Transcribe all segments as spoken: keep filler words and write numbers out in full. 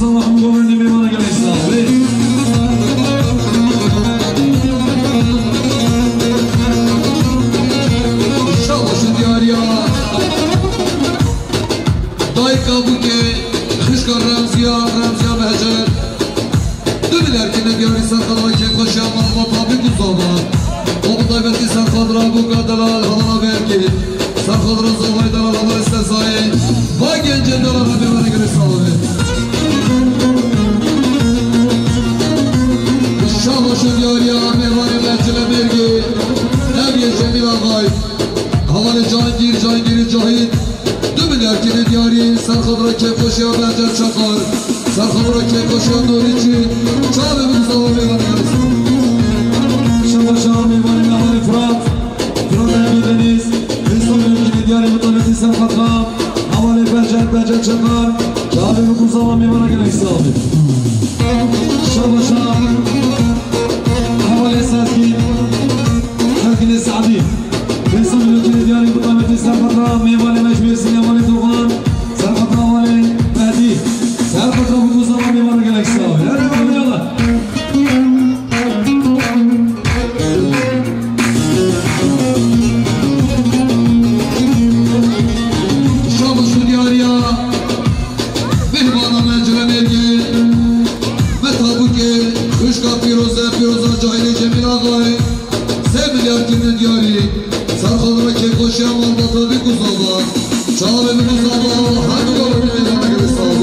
Hemû govendê mêvana gelek sağ ol. Şabaş û diyariya. Dayika Bûkê, xişka Remziya, Remziya Mecer. Du milyar kine diyarî serqedra kêfxweşiya malbata bî ku zava. Û bi taybetî serqedra Bûka delal hevala Berkê. Serqedra zavayê delal hevala Sezayê. Va gencê delal hemê were girê sağ ol. Şabaş û diyariya mêvanê me Çilemêrgê. Ev yê Cemîl Axay. Hevalê Cangîr, Cangîrê Cahît. Du milyar kine diyarî, serxadra kêfxweşiya Becer Çakar, serxadra kêfxweşiya Dorîçî, çavê min zava mêvanê gelek sağ ol. Şabaşa mêvanê me hevalê Fırat, Fırat Emî Deniz, vê sal kine diyarî mitabetî serxadra, hevalê Becer, Becer Çakar, çavê min zava mêvana gelek sağ ol. Şabaşa hevalê Sezgîn, Sezgînê Se'dî. Vê sal milletî diyarî mitabetî serxadra mêvanê mecbûr sînê hevalê Dogan, serxadra hevalê Mehdî, serxadra bû ku zava mêvana gelek sağ ol. Her hevalê yala. Şabaş û diyariya. Mihmana me Cilemêrgê, me Tabûkê, xwişka Pîroze, Pîroza Cahîlê Cemîl Axayê, sê milyar kirine diyarî, serxadra kêfxweşiya malbata bî ku zava, çavê bî ku zava, her du gavê bî mêvana gelek sağ ol.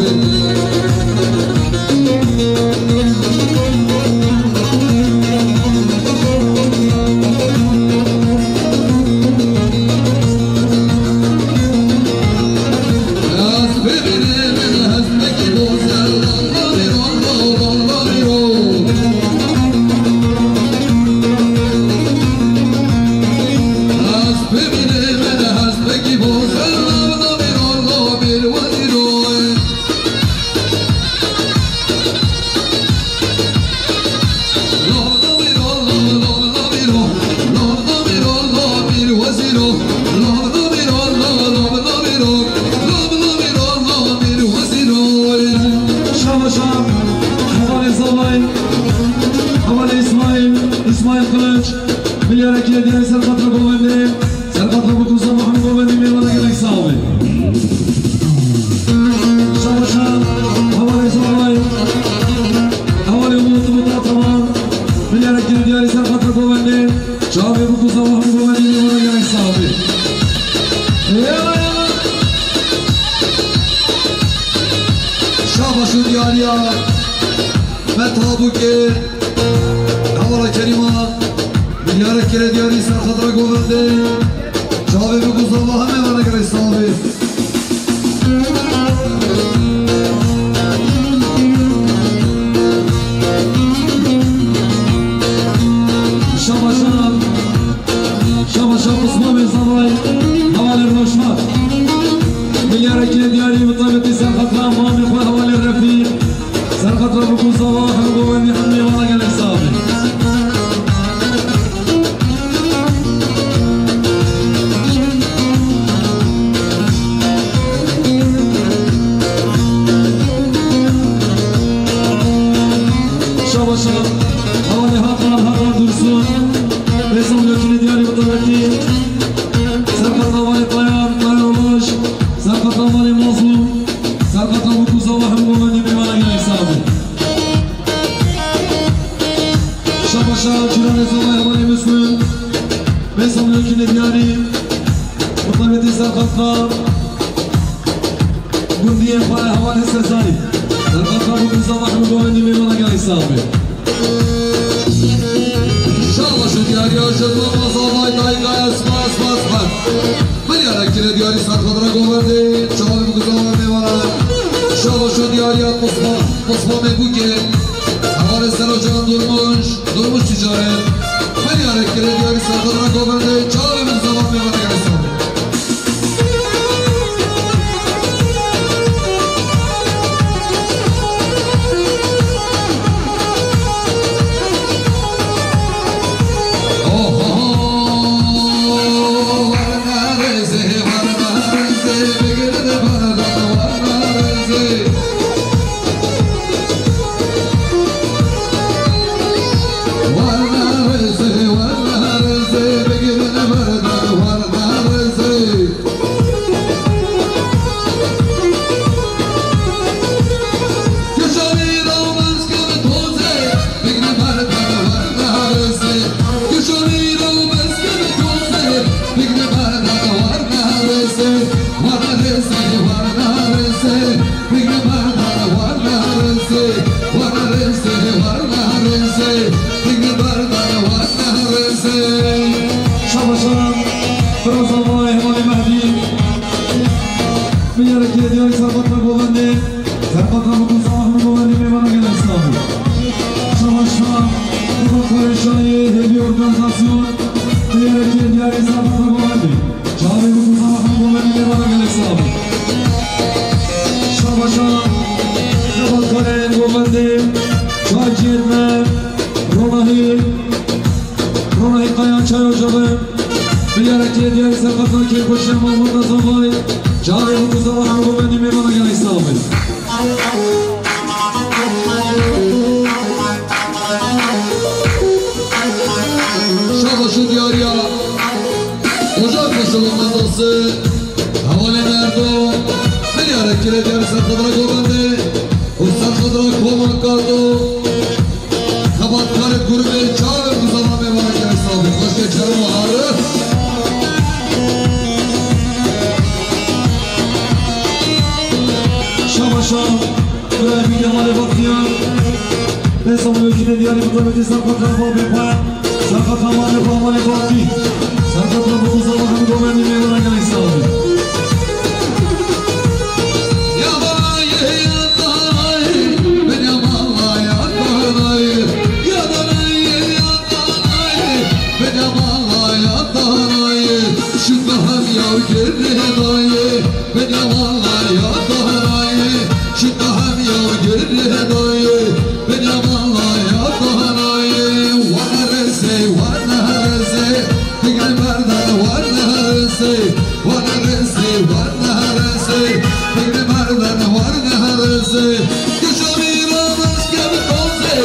Şabaşa hevalê Zavay, hevalê İsmail, İsmail Kılıç, milyara kine diyarî serxadra govendê. Serxadra bû ku zava hemû govendê mêvana gelek sağ ol. Şabaşa hevalê Zavay, hevalê Umut, Umut Ataman, milyara kine diyarî serxadra govendê. Çavê bû ku zava hemû govendê mêvana gelek sağ ol. Eyvallah, eyvallah. Şabaş û diyariya me Tabûkê. Hevala Kerîma, milyarek kere diyarî serxadra govendê. Çavê bî ku zava hemê vana gelek sağ ol. Şabaşa, şabaşa Osman Bey Zavay, hevalê Roşma. Milyarek kere diyarî mitabetî serxadra mamê xwe hevalê Refîq. Serxadra bû ku zava hemû govendê hemê vana gelek sağ ol. Şabaşa hevalê Hakan, Hakan Dursun. Vê sal milletî diyarî mitabetî. Serxadra hevalê Tayan, Tayan Oloş. Serxadra hevalê Mazlûm. Serxadra bû ku zava hemû govendê mêvana gelek sağ ol. Şabaşa cîranê Zavay hevalê Muslim. Vê sal milletî diyarî. Mitabetî serxadra gundiyê xwe hevalê Sezayî. Serxadra bû ku zava hemû govendê mêvana gelek sağ ol. Şabaş û diyariya ji mama Zavay dayika Esma, Esma, Esma. Milyarek kire diyarî serxadra govendê, çavê bî ku zava mêvana. Şabaş û diyariya Osman, Osman Mebûkê. Hevalê Serocan Durmuş, Durmuş Ticaret. Milyarek kire diyarî serxadra govendê, çavê bî ku zava mêvana gelek sağ ol. Bendê, çar cêr me, Ronahî, Ronahî Kaya Çay Ocağı, milyara kê diyarî serqatna kê xweşiya Mahmud Nazavay, çavê û kuzava hemû bendî mêvana gelek sağ bin. Şabaş û diyariya. Ocak Başkanı Mendası, Hevalê Merdo, milyara kê diyarî serqatna govendê, û serqatna Koman Kardo, xebatkarê grûbê çavê û kuzava mêvana gelek sağ bin. Xweşke çermo arif. Şabaşa, Kurayê Bî Kemalê Baxtiyar, Rêsa Mûlkînê diyarî bi tabetî serqatna babê xwe, serqatna malê xwe, malê Baxtî, serqatna bi kuzava hemû govendî mêvana gelek sağ bin. Ya danayê, ya danayê, benya mala ya danayê, ya danayê, ya danayê, benya mala ya danayê, şuka hem ya girêdayê, benya mala ya danayê, şuka hem ya girêdayê, benya mala ya danayê, wana rêsê, wana rêsê, Bigre merdan war neherese, war neherese, war neherese. Bigre merdan war neherese. Gece mira başka bir toze,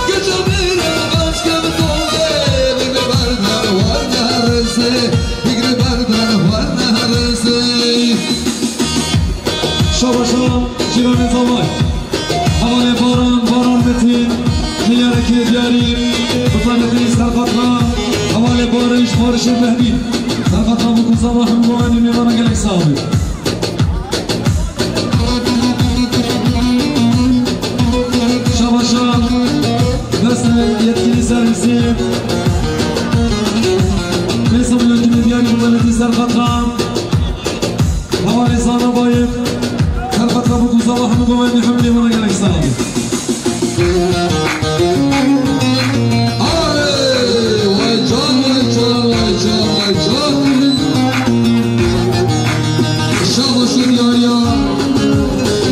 gece mira başka bir toze. Bigre merdan war neherese, bigre merdan war neherese. Şabaşa, şiranê zavay. Hevalê Baran, Baran Metin, milyara kê diyarî, bi taybetî serqatna hevalê Bariş, Barişê Mehbî, serqatna bi kuzava hemû govendî mêvana gelek sağ bin. Şabaşa, destê yetkilî servisî, Rêsa Mûlkînê diyarî, bi taybetî serqatna Hevalê Zana Bayik, serqatna bi kuzava hemû govendî hemû mêvana gelek sağ bin. Arê, vay can, vay can, vay can, vay can. Şabaş û diyariya.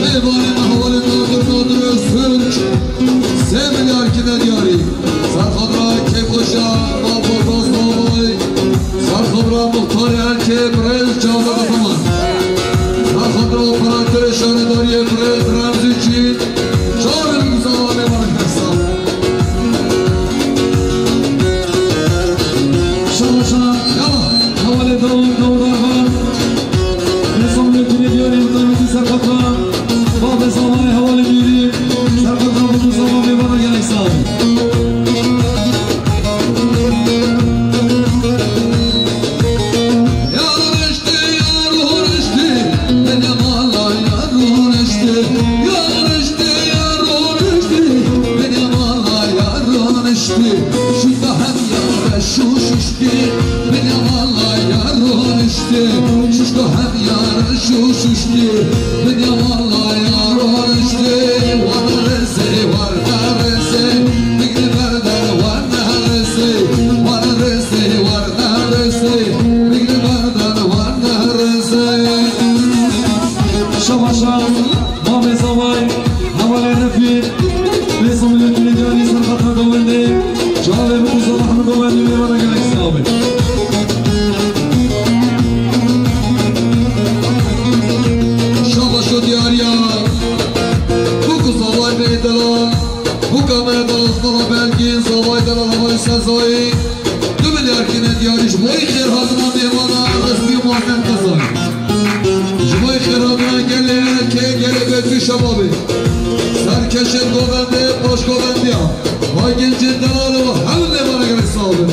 Mêvanê me hevalê Nadir, Nadir Öztürk. Sê milyar kine diyarî. Serxadra Keyfxweşa, Balbordaz Bavay. Serxadra Muxtarê Erkê, birêz Cavdê Ataman. Serxadra Operatorê Şaredariyê, birêz Remzî Çîn. Çavên Muzaffer Mêvan Kesa. Şabaşa, yala. Hevalê Dawud, Dawud Arhan. Rêsa Mûlkînê diyarî, bi taybetî serqatna babê Zavayê, hevalê Mîrî, serqatna bi kuzava mêvana gelek sağ bin. Ya rûniştî, ya rûniştî, benya mala ya rûniştî. Ya rûniştî, ya rûniştî, benya mala ya rûniştî. Şûka hem ya reş û şûş Benya mala ya rûniştî, şûşko hem ya reş û şûşkî. Benya mala ya rûniştî, wana rêsê, wana rêsê. Bigre merdan wana rêsê, wana rêsê, wana rêsê. Bigre merdan wana rêsê. Şabaşa. Mamê Zavay, hevalê Refî, Rêsa Mûlkînê diyarî, serqatna govendê, çavê bi kuzava hemû govendî mêvana gelek sağ bin. Şabaş û diyariya, bi kuzava bê delal, bi kamera delal, Zala Belgîn, Zavay delal, Havay Sezayî, du milyar kine diyarî ji bo xêrhatina mêvana resmî Muhammed Qezayî. Ji bo xêrhatina gelê Erkê, gelê Betû Şebabê. Serkeşên govendê, başgovendiya. Vay gencên delal û hemû mêvana gelek sağ bin.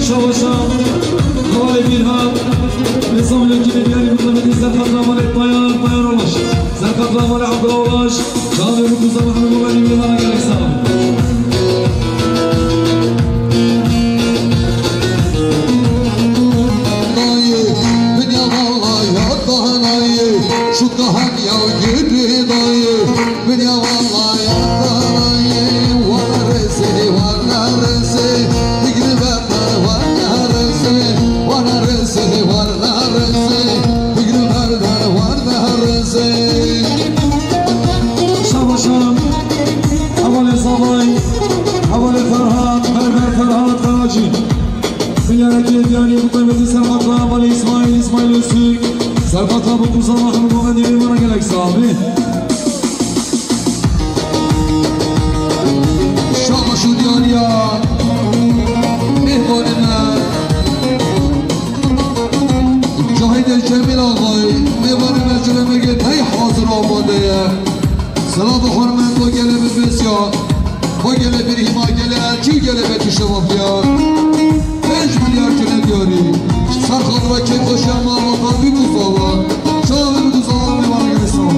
Şabaşa, hevalê Bîrhan, Rêsa Mûlkînê diyarî, bi taybetî serqatna malê Tayar, Tayar Olaş. Serqatna malê Abdullah Olaş. Çavê bi kuzava hemû govendî mêvana gelek sağ bin. Dayê, benya mala ya danayê, şûka hem ya girê dayê. Benya mala ya danayê, wana rêsê, wana rêsê. Bigre merdan wana rêsê, wana rêsê, wana rêsê. Bigre merdan Serqet Rabo Kuzama Hemî Govendî, mêvana gelek sax bî. Şabaş û diyariya mêvanê me Cahîdê Cemîl Axayî, mêvanê me ji Remegê tey hazir amade ye. Silav û hurmet bo gelê Bibêsiya, bo gelê Bîrhîma, gelê Elçî û gelê Betûşevafiya. Pênc milyar kine diyarî. Ser xatira kêfxweşiya malbata Bîkûzava. Çavê Bîkûzava mêvana gelek sax.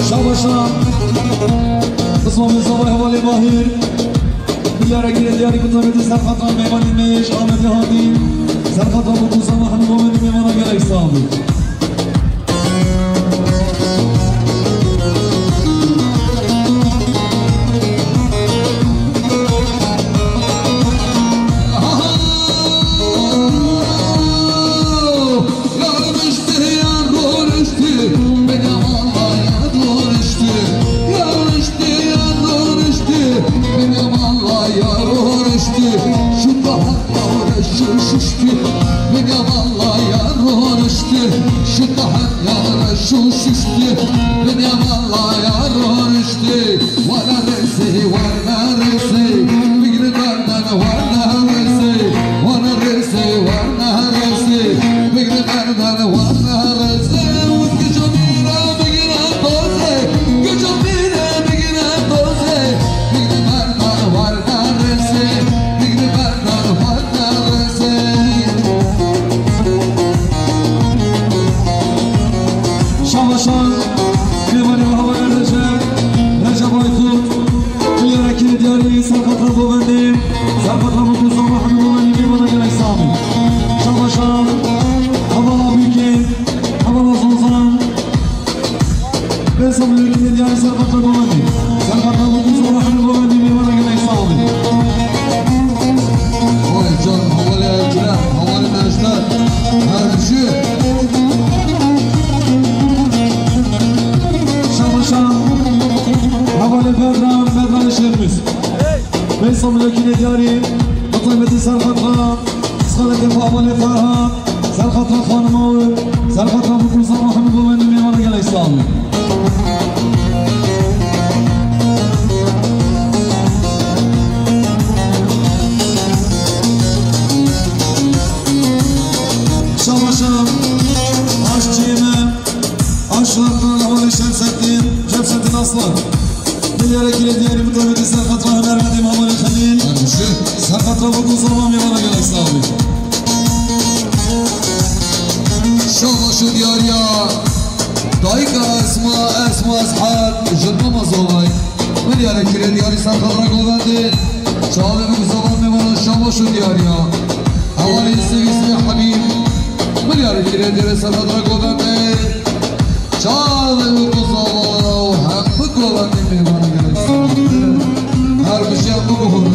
Şabaşa. Qisma Mizavay hevalê Mahir. Milyara girê diyarî kutabeti serqatra meyvanê me yê ji Amedê hatî. Serqatra Mutlu Zama Hemî Momedî mêvana gelek sax bî. Yarıştı, yarıştı, beni vallahi yarıştı. Yarıştı, yarıştı, beni vallahi yarıştı. Şu daha yarışı şişti, beni vallahi yarıştı. Şu daha yarışı şişti, beni vallahi yarıştı. Wana resi, wana resi, bigri benden wana resi, wana resi, wana resi, bigri benden wana resi. Gijomîra bigire doze, gijomîra bigire doze, bigri benden wana resi, bigri benden wana resi. Şabaşan, Kêvanê Havarê Recep, Recep Aykut, Milyara kirê diyarî, serqatra govendê, serqatra Mutlu Zama Hemî Govendî, mêvana gelek sax bî. Şabaşan, hevala Bûkê, hevala Zozan, Bêsa Milyara kirê diyarî, serqatra govendî, serqatra Mutlu Zama Hemî Govendî, mêvana gelek sax bî. Vay can, hevalê Ekrem, hevalê Necdet, her bijî. Şabaşan, hevalê Bedran, Bedranê Şêrmîz. Bêsa Milyara kirê diyarî, bi taybetî serqatra, serqatra hevalê Ferhat, serqatra xanima wî, serqatra Mutlu Zama Hemî Govendî, mêvana gelek sax bî. Şabaşa, aşçiyê me, aşiqan hevalê Şemseddîn, Şemseddîn Aslan. Milyara kirê diyarî, bi taybetî serqatra hunermendê me hevalê Xelîl. Serqatra Mutlu Zama, mêvana gelek sax bî. Şabaş û diyariya dayika Esma, Esma Eshat, ji Mama Zovay. Milyara kirê diyarî, serqatra govendê. Çavê Bîkûzava, mêvana şabaş û diyariya. Hevalê Sivîsê Hebîb. Milyara kirê diyarî, serqatra govendê. Çavê Bîkûzava û hemû govendê, mêvana gelek sax bî. Her bijî, hemû guhor.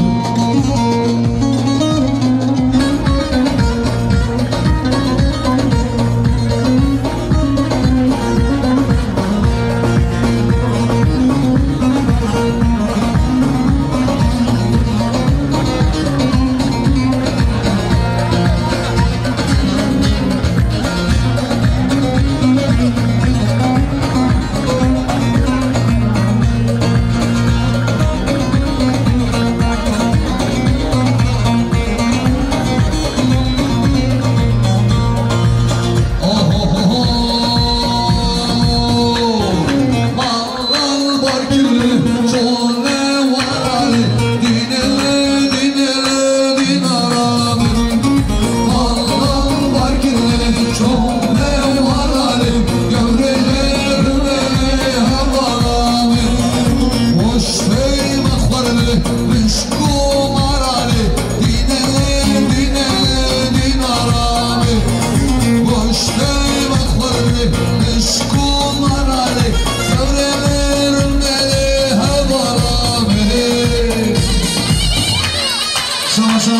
Şabaşa,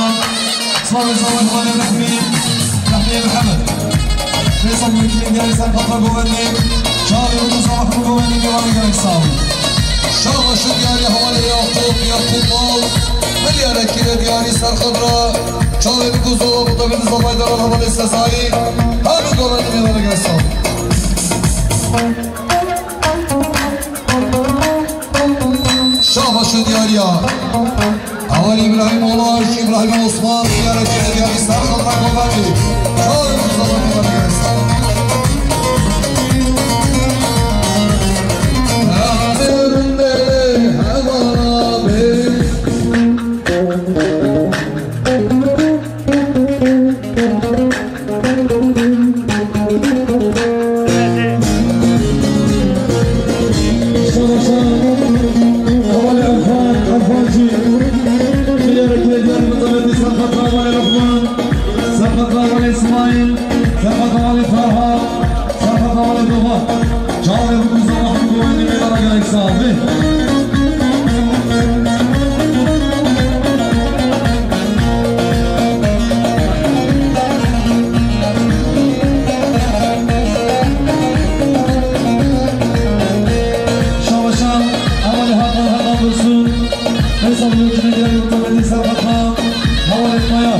slavê zava hevalê Rehmî, Rehmî Mihemed. Wekîlê diyarî Serqata Govendî, çavê Musa Mahmûd Govendî, mêvanê gelek sağ olun. Şabaş û diyarî hevalê Yakup, Yakup Bal, milyara kire diyarî Serqat ra, çavê Musa Mahmûd Govendî, Zalay Daral hevalê Sezayî, hemû Govendî, mêvanê gelek sağ olun. Şabaş û diyariya. Hevalê Îbrahîm Olaş, Îbrahîm Osman, diyareke diyarî Serqat ra Govendî. Çavê Musa Mahmûd Govendî, mêvanê gelek sağ olun. Şabaşa, hevalê Erfan, Erfancî. Diyareke diyarî Musa Mahmûd, Serqata hevalê Lokman, Serqata hevalê Îsmaîl, Serqata hevalê Ferhat, Serqata hevalê Dogan. Çavê Musa Mahmûd Govendî, mêvana gelek sağ bî. Şabaşa, hevalê Hakan, Hakan Dursun. Hesabı yokine gelen yurtlarını Serhat'a, hevalê Maya.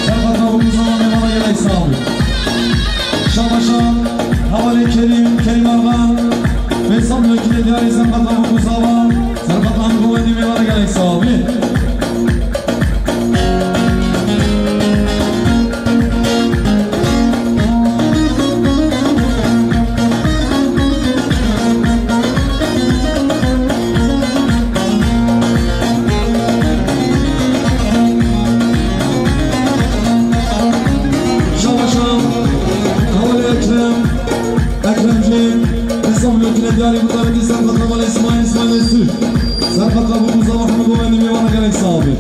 Serhat'a bu zaman, mêvana gelek sağ olun. Şabaşa, hevalê Kerîm, Kerîm Argan. Hesabı yokine gelen Serhat'a bu zaman. Serhat Hanım Govendî, mêvana gelek sağ olun. Şabaşa, hevalê Ekrem, Ekremciğim, Esam Lokine diyarî Musa Mahmûd, Serhat hevalê Îsmaîl, Îsmaîl Öztürk. Serhat bu Musa Mahmûd Govendî, mêvana gelek sağ olun.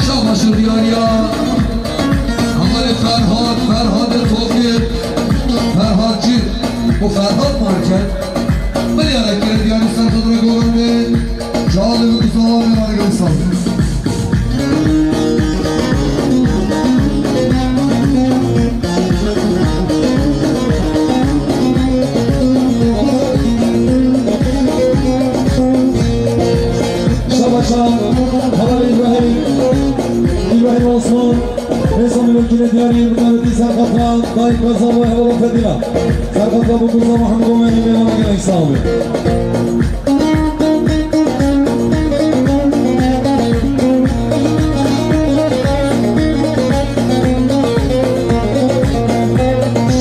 Şabaş û diyariya. Hevalê Ferhat, Ferhatê Tokê, Ferhatçî û Ferhat Market. Milyara kire diyarî Serhat ra Govendî. Çavê Musa Mahmûd, mêvana gelek sağ olun. Şabaşa, hevalê Îbrahîm, Îbrahîm Osman, Nêzam Lokine diyarî Musa Mahmûd, Serhat Dayik Gaza ve hevala Fedîla. Serhat bu Musa Mahmûd Govendî, mêvana gelek sağ olun.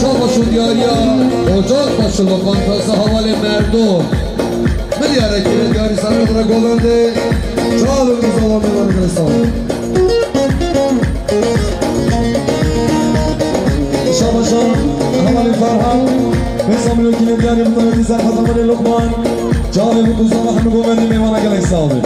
Şabaş û diyariya Ocakbaşı Lokman Taze hevalê Merdo. Milyara kire diyarî Serhat ra Govendî. Çavê Musa Mahmûd, mêvana gelek sağ olun. Şabaşa, hevalê Ferhat, Nêzam Lokine diyarî Musa Mahmûd, Serhat hevalê Lokman. Çavê Musa Mahmûd Govendî, mêvana gelek sağ olun.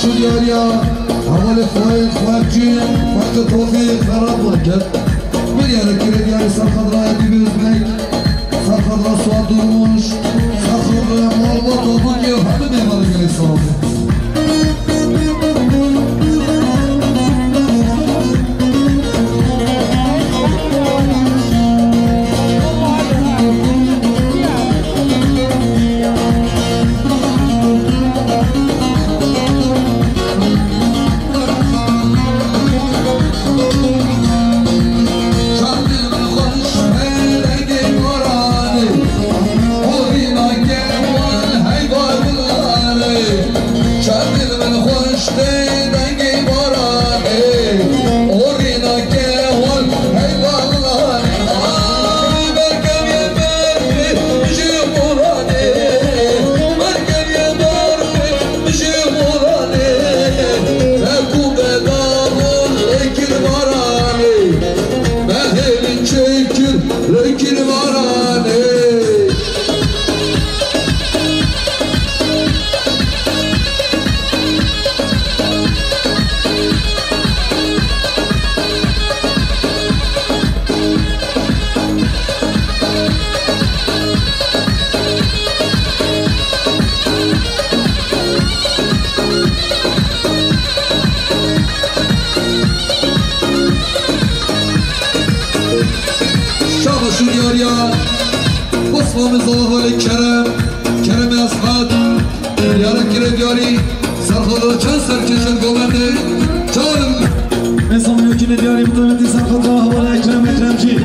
Şu diyariya hevalê xwe, xwecîn, xwe tofî xerab neket. Biryara kirê diyarî serxedra Edîb Özbek, serxedra Suat Durmuş, serxedra malbata Bukê û hemî mêvanê gelê Salavê. Şaba Şuryariya, Osman Zalaxalê Kerem, Kerem Esqat, Diyara kirê diyarî, serxoda çend serkêşên govendê, çar. Êsam yekînê diyarî bi taybetî serxoda hevalê Ekrem Ekremcî.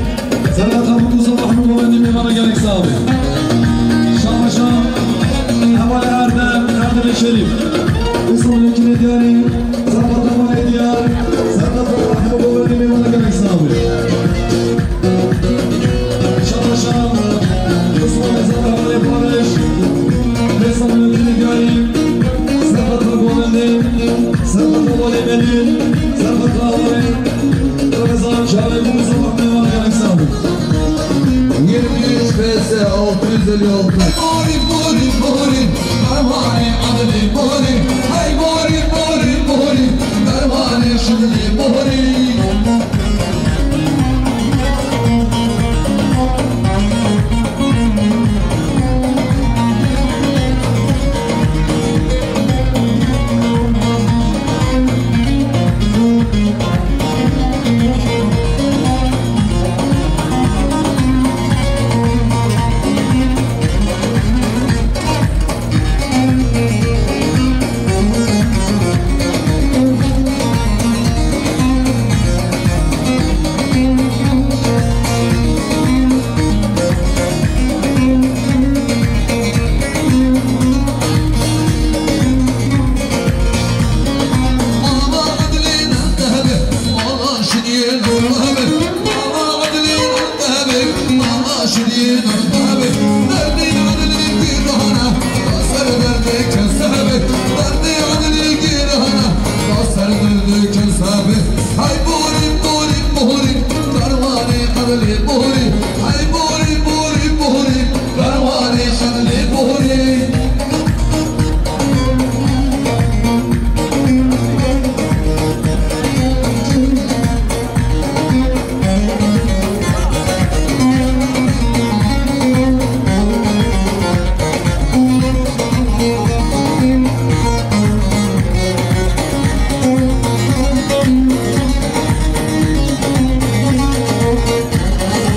Serxoda Mikuza Mahmûd govendî mêvana gelek sax be. Şamaşa hevalê Erdem, Erdemê Şerîf. Êsam yekînê diyarî, serxoda hevalê diyar, serxoda hevalê govendî mêvana gelek sax be. Şamaşa, Osman Reza Kamalê Barış, Reza Mehmet'in Gari, Serhat Agolende, Serhat Agolende, Serhat Agolende, Ramazan Çağrı, Musa Mahmut Yanik Sami. Yirmi üç F S altı yüz elli altı. Bori, bori, bori, Ramani adli bori, hay bori, bori, bori, Ramani şidli bori.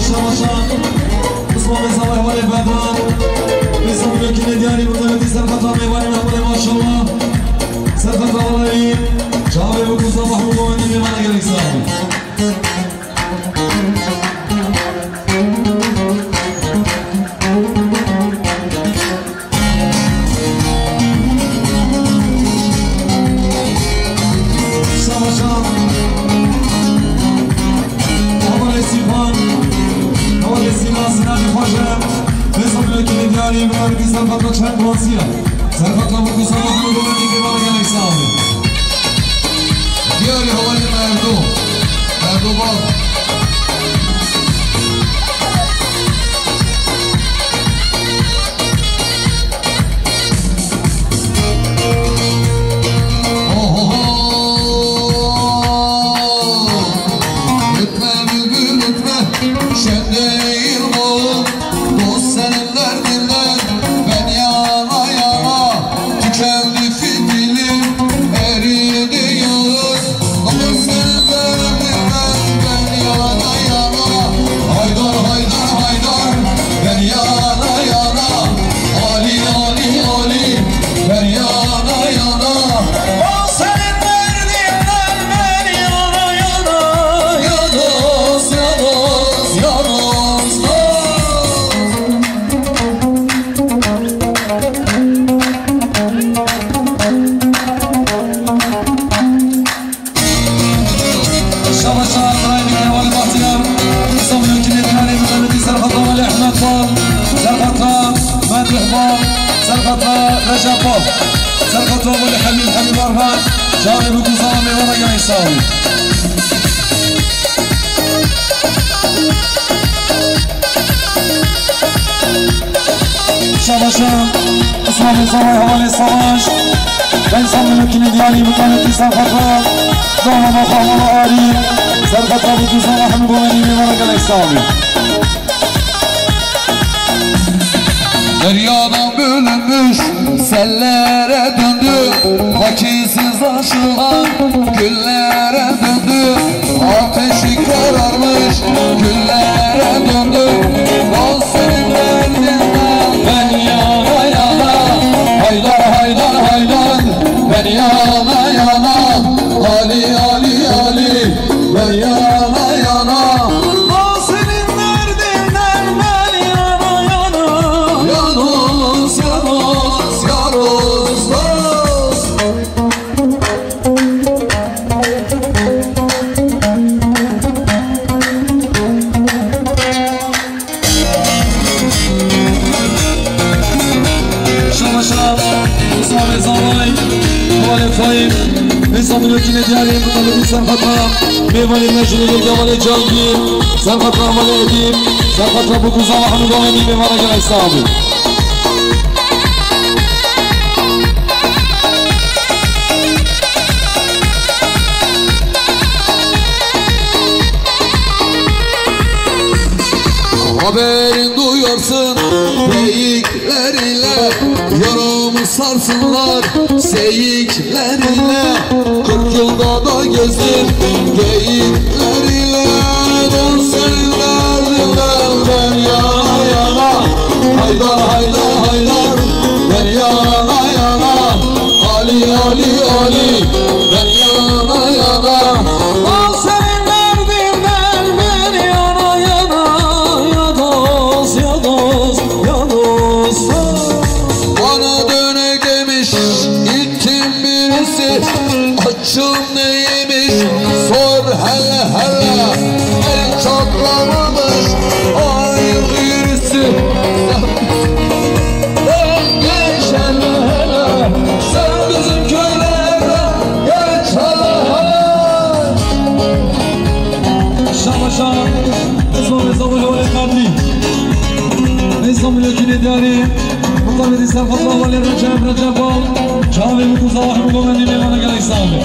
Şamaşa, Osman Bey Sabah Hevalê Bedran, Bey Sabah Bekir'e diyarî burada ve Serhat Bey var, Hevalê maşallah. Serhat Hevalê, Çağbey bu kızla mahrum olmayın diye bana gerek sağ olun. Savaşan, Havalê Sîpan, Havalê Sîna, Sinanê xwe ji Rêza Bilekî diyarî bi Ergî Serfeta çend wasiya. Serfeta Mikusa Mahmûd û Mendî Kêvan gelek sağ olun. Diyarî Havalê Merdo, Merdo Bal. Başa Îbrahîmî Kemalî Bahtiyar, Îstanbul'un kıymetli Mehmetî Serxata Welî Ehmed Bal, Serxata Medih Bal, Serxata Recep Bal, Serxata Welî Halil Halil Arhan, Cavê Bukuzan, Meyvana Gel Sağ olun. Şabaşa, Îsmaîl Zavay Hevalê Savaş, Feyza Melekî Diyarî, Mutanetî Serxata, Dama Maxa Mala Arî, Serxata Bukuzan, Hemî Bomenî, Meyvana Gelek Sağ olun. Deryadan bölünmüş sellere döndü. Hakiz Aşılan güllere döndü, ateşi kararmış güllere döndü. Bal senin derdinden ben yana yana, haydar haydar haydar, ben yana yana, Ali Ali Ali, ben yana yana. Bal senin derdinden ben yana yana, Yunus Yunus Yunus dost. Şamaşa, Musa ve Zavay, Havale Faik, Nizam Yökine Diyari, Mutalib Serhata, Mevali Mecnun, Havale Cangir, Serhata, Havale Edip, Serhata Bukuza, Mahmud Avni, Mevana Gel İstanbul. Haberin duyarsın geyikler ile, yaramı sarsınlar seyikler ile. Kırk yılda da gezdim geyikler ile. Dön senin derdinden ben yana yana. Haydar haydar haydar, ben yana yana. Ali Ali Ali, ben yana yana. Al senin derdinden ben yana yana. Ya dost ya dost ya dost. Bana döne demiş gittim birisi. Açım neymiş sor hele hele. El çatlamamış ayrı yürüsü. Sen geç hele hele. Sen bizim köylere geç hele hele. Şabaşa, Zor Zor Zor Kadri. Neyse, milletine diyari. Muhtar Bedi Serhat Baba, Recep, Recep Bal. Çağ ve Mutlu Sabah, Mutlu Bedi, Meyvana Gel İstanbul.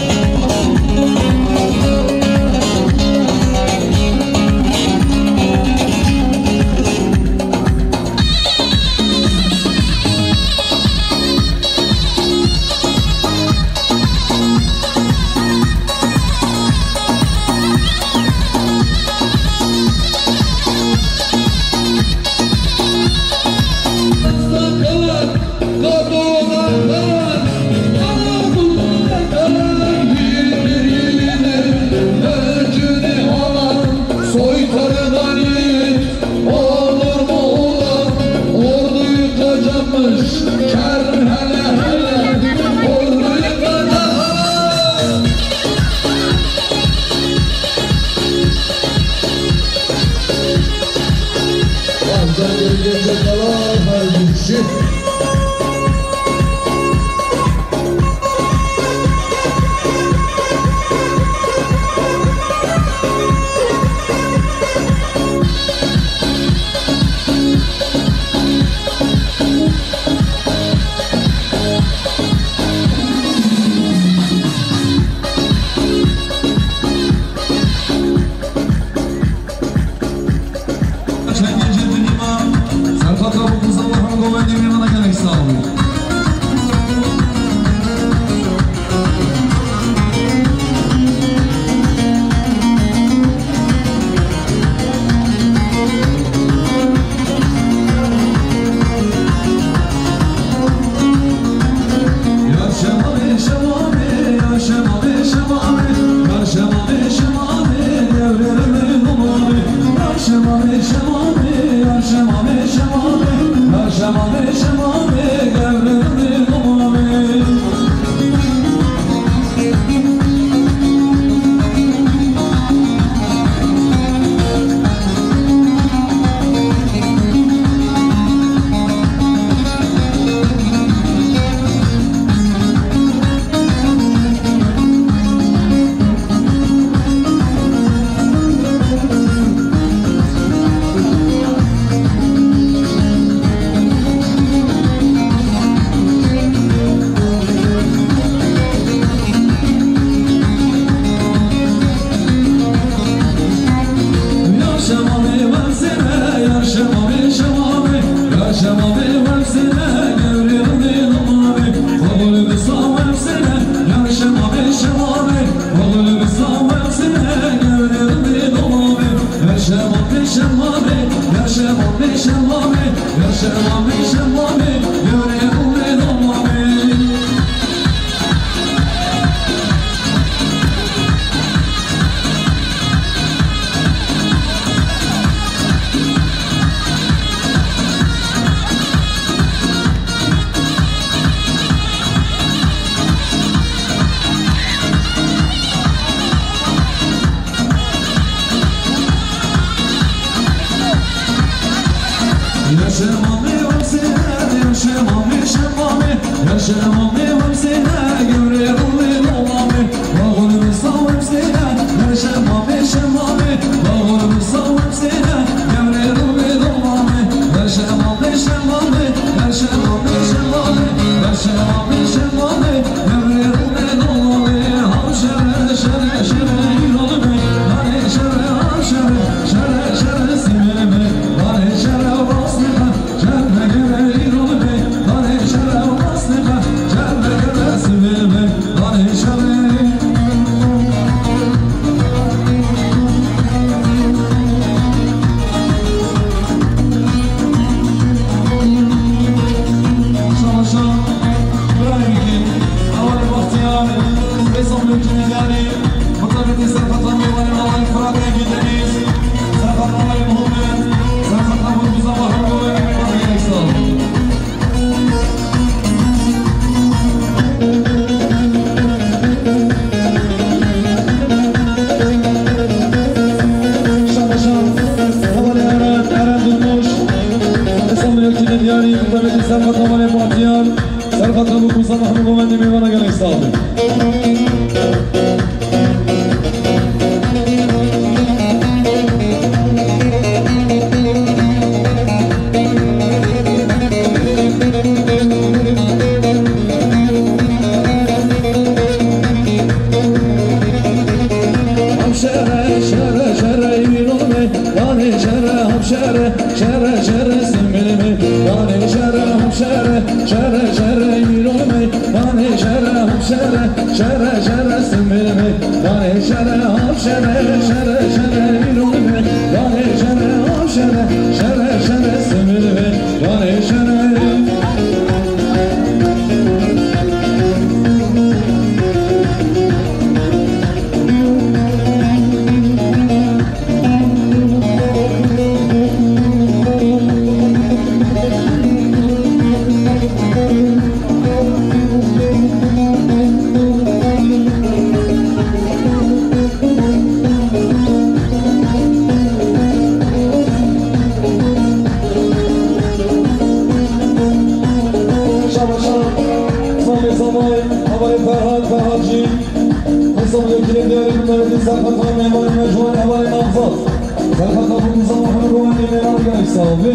Serhat Abû Musa Mehmet Govendî mêvana gelek sax be. Hemşere, şere, şere, îro me, danê şere, hemşere, şere, şere, similê me, danê şere, hemşere, şere, şere, îro me, danê şere, hemşere, şere, şere, similê me, danê şere, hemşere, şere, şere, îro me, danê şere, hemşere, şere, şere, similê me, danê şere. Şabaşa, Samê Samay, hevalê Ferhat, Ferhat jî. Hesabê yekînê diyarî bi tevî Serhat Samê, hevalê Mecwan, hevalê Namzat. Serhat Abû Musa Mehmet Govendî mêvana gelek sax be.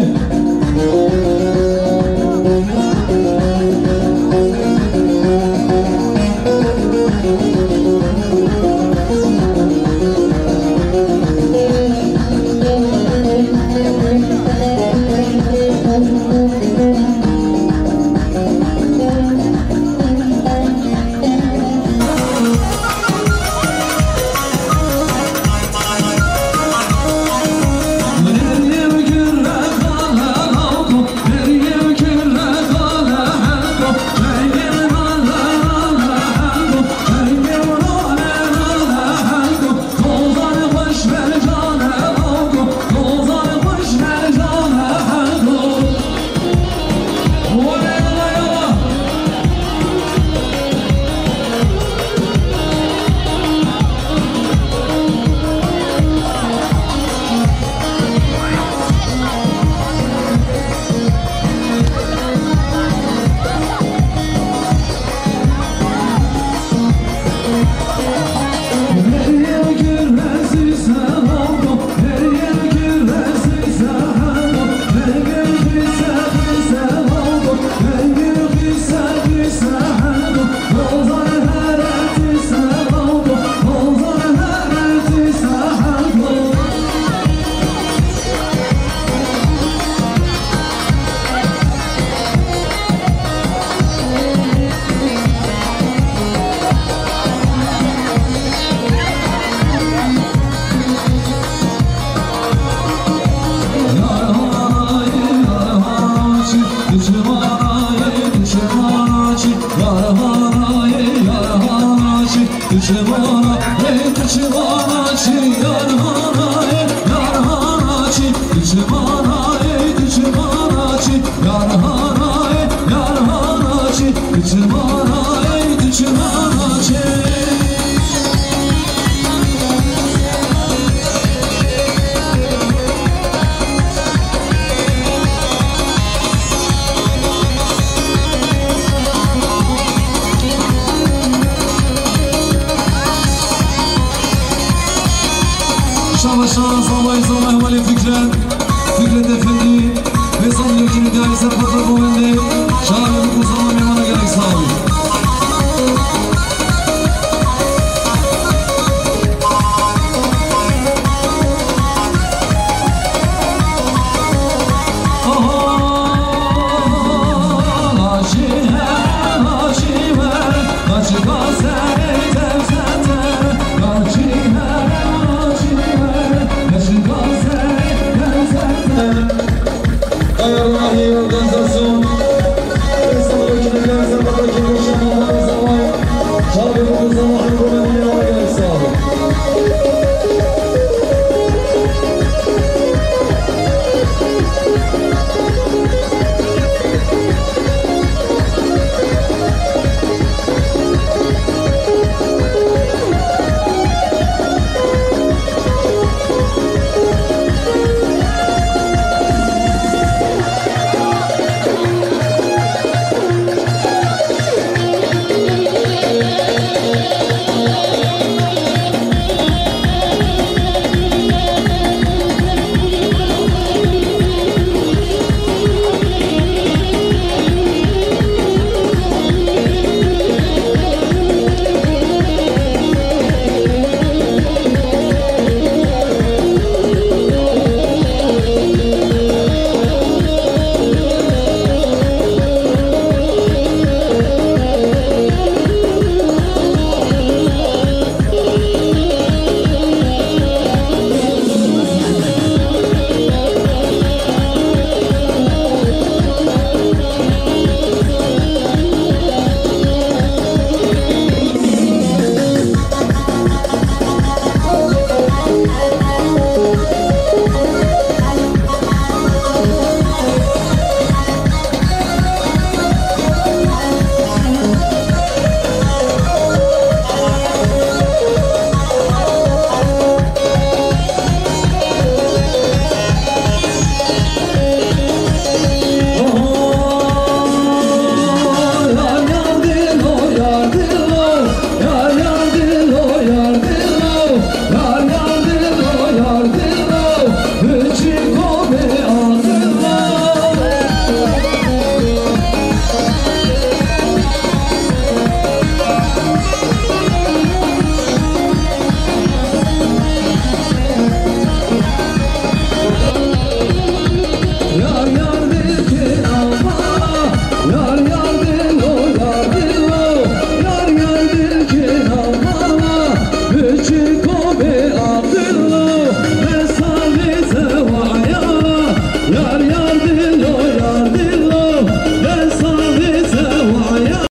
Şabaşan, zavayê zava hevalê Fikret. Fikret Efendî, vê zaf lêkinî diyayê ser pata govendê. Şaxê bikû zava mêmana gelek sağ olun.